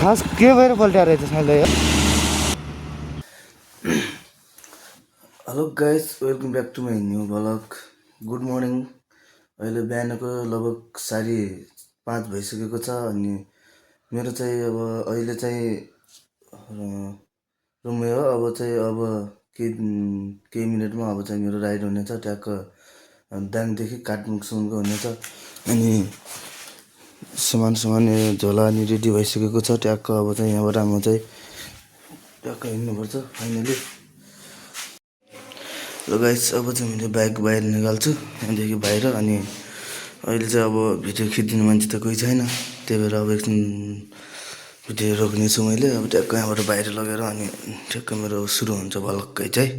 खास के भएर पल्ट्या रहेछ साइँले यार। Hello guys, welcome back to my new vlog. Good morning. अहिले बिहानको लगभग 5:30 भइसकेको छ अनि मेरो चाहिँ अब अहिले चाहिँ रुममै हो। अब केही मिनटमा अब चाहिँ मेरो राइड हुनेछ ट्याक्क दाङदेखि काठमाडौँसम्मको हुनेछ। अनि सामान झोला अनि रेडी भइसकेको छ ट्याक्क। अब चाहिँ यहाँबाट म चाहिँ ट्याक्क हिँड्नुपर्छ फाइनली। ल गाइस, अब चाहिँ मैले बाइक बाहिर निकाल्छु यहाँदेखि बाहिर। अनि अहिले चाहिँ अब भिडियो खिचिदिने मान्छे त कोही छैन, त्यही भएर अब एकछिन भिडियो रोक्नेछु मैले। अब ट्याक्क यहाँबाट बाहिर लगेर अनि ट्याक्क मेरो सुरु हुन्छ भलक्कै चाहिँ।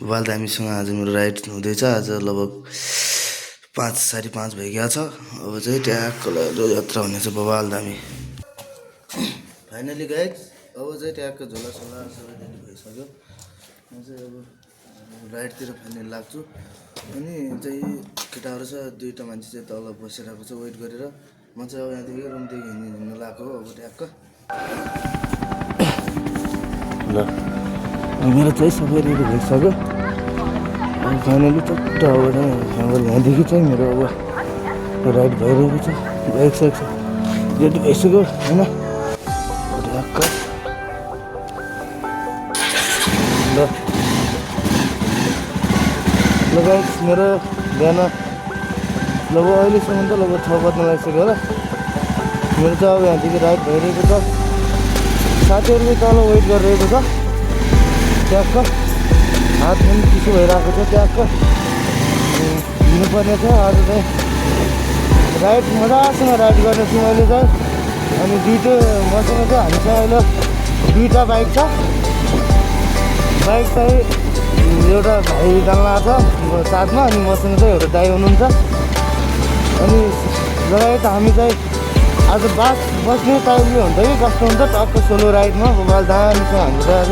बबाल दामीसँग आज मेरो राइड हुँदैछ। आज लगभग 5:30 भइगएको छ। अब चाहिँ ट्याक्क यात्रा हुनेछ बबाल दामी। फाइनली गाइस, अब चाहिँ ट्याक्क झोलासोला सबै रेडी भइसक्यो। म चाहिँ अब राइडतिर फाइनल लाग्छु। अनि चाहिँ केटाहरू छ, 2टा मान्छे चाहिँ तल बसिरहेको छ वेट गरेर। म चाहिँ अब यहाँदेखि रुमदेखि हिँड्न लगाएको हो अब ट्याक्क। ल मेरो चाहिँ सबै रेडी भइसक्यो। अब फाइनली टक्क अब यहाँदेखि चाहिँ मेरो अब राइड भइरहेको छ। बाइक साइक रेडी भइसक्यो होइन ट्याक्क। ल गाइस, मेरो बिहान लगभग अहिलेसम्म त लगभग 6 बज्न लागिसक्यो होला। मेरो चाहिँ अब यहाँदेखि राइड भइरहेको छ। साथीहरू चाहिँ तल वेट गरिरहेको छ ट्याक्क। हात पनि चिसो भइरहेको छ ट्याक्क। हिँड्नुपर्ने छ आज चाहिँ। राइड मजासँग राइड गर्नेछु मैले चाहिँ। अनि मसँग चाहिँ हामीसँग अहिले 2टा बाइक छ। बाइक चाहिँ एउटा भाइ डाल्न आएको छ साथमा, अनि मसँग चाहिँ एउटा दाइ हुनुहुन्छ। अनि लगायत हामी चाहिँ आज बस्ने टाइमले हुन्छ कि कस्तो हुन्छ टक्क सोलो राइडमा बबाल दामीसँग हामी चाहिँ आज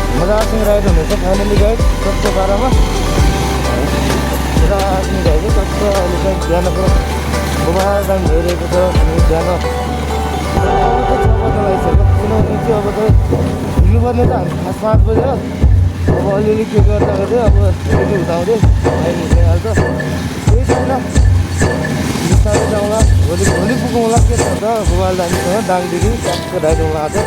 मजासँग राइड हुनेछ फाइनली गाइड। कस्तो पारामा मजासँग राइड हो कस्तो। अहिले चाहिँ बिहानको बबाल दामी भइरहेको छ। अनि बिहान अब चाहिँ 6 बज्न लागिसक्यो। किनभने चाहिँ अब चाहिँ हिँड्नुपर्ने त हामी खास 5 बजे हो। अब अलिअलि के गर्दा गर्दै अब रेडी हुँदाहुँदै आइहाल्छ। केही छैन, बिस्तारै जाउँला। भोलि पुगौँला। के छ त बबाल दामीसँग दाङदेखि ट्याक्क राइड हुन आएको छ।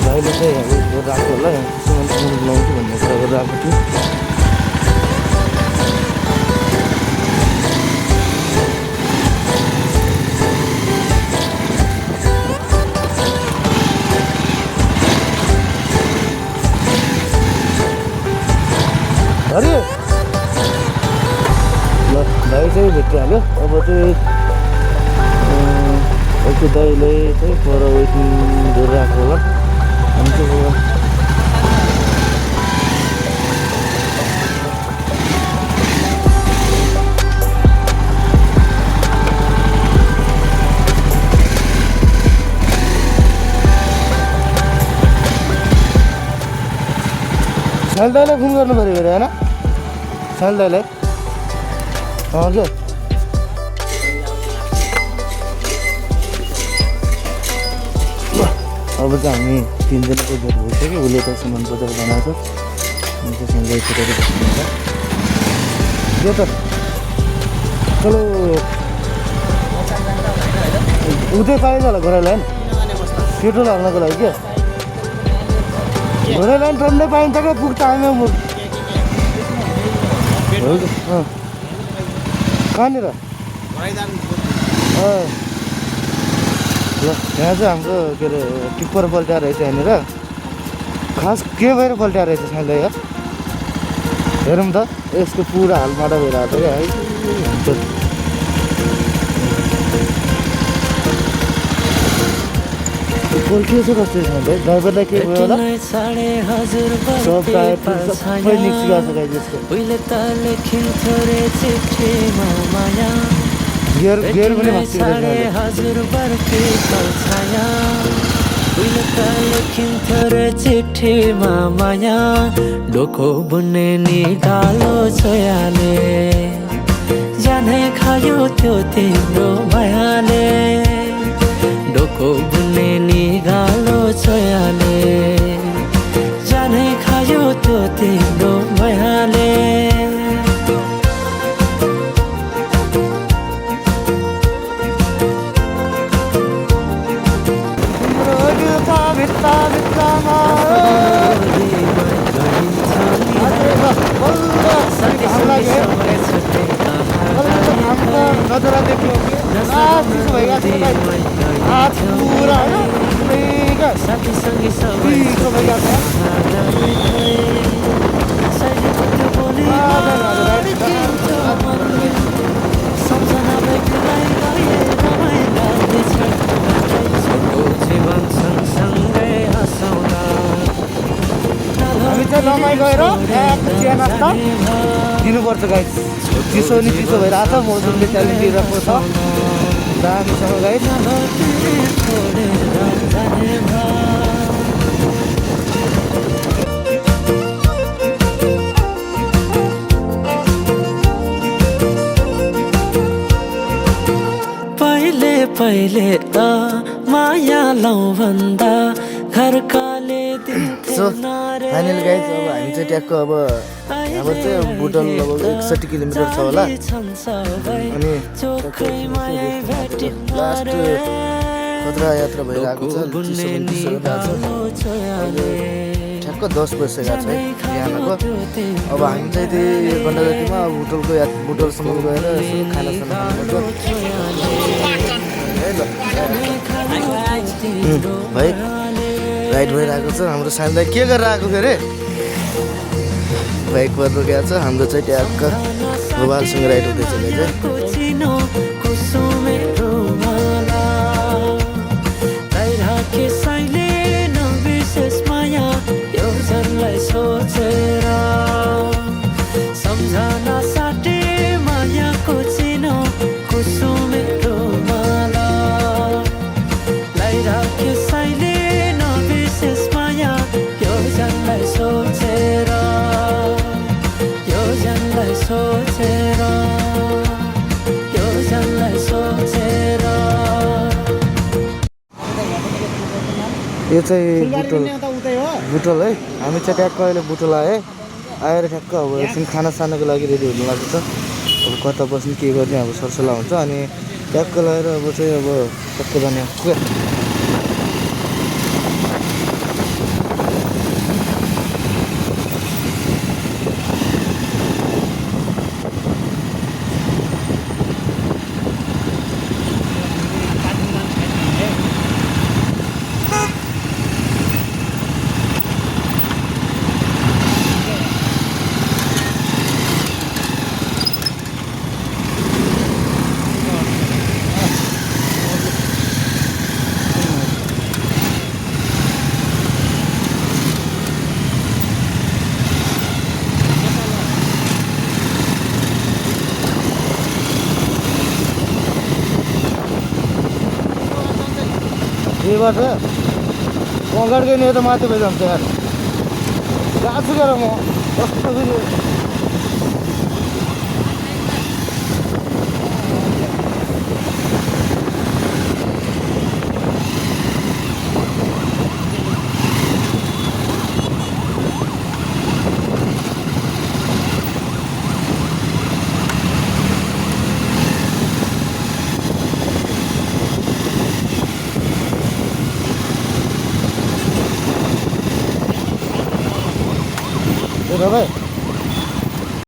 भाइले चाहिँ अब राख्छु होला, सामान लाउँछु भन्ने कुरा गरेर आएको थियो। अरे ल भाइ चाहिँ भेटिहाल्यो। अब चाहिँ अर्को दाइले चाहिँ पर वेटिङ गरिरहेको होला। हामी चाहिँ साइल दाइलाई फोन गर्नु पऱ्यो फेरि होइन? साइल दाइलाई के अब चाहिँ हामी 3जनाको भेट भइसक्यो। उसले त सामान बजार बनाएको छ, अनि त्यसमा गइसकेर बस्नुहुन्छ। यो त चलो उतै पाइन्छ होला घोडा लाइन पेट्रोल हाल्नको लागि क्या। घोडा लाइन टन्नै पाइन्छ क्या, पुग्छ हामी कहाँनिर? ल यहाँ चाहिँ हाम्रो के अरे टिप्पर पल्ट्या रहेछ यहाँनिर। खास के भएर पल्ट्या रहेछ साइँले यार। हेरौँ त यसको पुरा हालमाडा भइरहेको छ क्या है। पोल्टिएछ कस्तो छ भाइ। ड्राइभरलाई के भयो होला? सब टायर सबै निस्किरहेको छ गाइस यसको। गियर पनि चिठीमा माया डोको बुन्ने निकालो छोयाले जाने खायो त्यो तिम्रो मायाले डोको बुन्ने निगालो छोयाले जाने खायो त्यो तिम्रो मायाले नजरा देख्यो चिसो भइरहेको छ हात पुरा होइन चिसो भइरहेको हामी चाहिँ रमाइ गएर चिया नास्ता दिनुपर्छ गाइस चिसो नि चिसो भइरहेको छ मौसमले च्यालेन्ज दिइरहेको छ दामीसँग गाइस पहिले पहिले त माया लौ भन्दा घरकाले सो फाइनल गाइस अब हामी चाहिँ ट्याक्क अब हाम्रो चाहिँ बुटल लगभग 61 किलोमिटर छ होला अनि लास्ट खतरा यात्रा भइरहेको छ चिसो पनि चिसो भइरहेको छ ठ्याक्क 10 बजिसकेको छ बिहानको अब हामी चाहिँ त्यही 1 घन्टा जतिमा बुटलसम्म गएर यसो खानासाना खानुपर्छ भाइ राइड भइरहेको छ हाम्रो सानदाई के गरेर आएको के अरे बाइक पर गएको छ हाम्रो चाहिँ ट्याक्क मोबाइलसँग राइड हुँदैछ सम्झना साटे मायाको चिनो कुसुमे रुमाला लाइराख्यो साइले नबिर्सेस माया यो जनलाई सोचेर यो जनलाई सोचेर यो जनलाई सोचेर यो चाहिँ बुटल है हामी चाहिँ ट्याक्क अहिले बुटल आएर ठ्याक्क अब एकछिन खानासानाको लागि रेडी हुनु लाग्छ अब कता बस्ने के गर्ने अब सरसल्लाह हुन्छ अनि ट्याक्क लगाएर अब चाहिँ अब टक्क जाने ये बात है अगाडि गयो भने त माथि भइजान्छ यार गएको छु गएर म कस्तो फेरि भाइ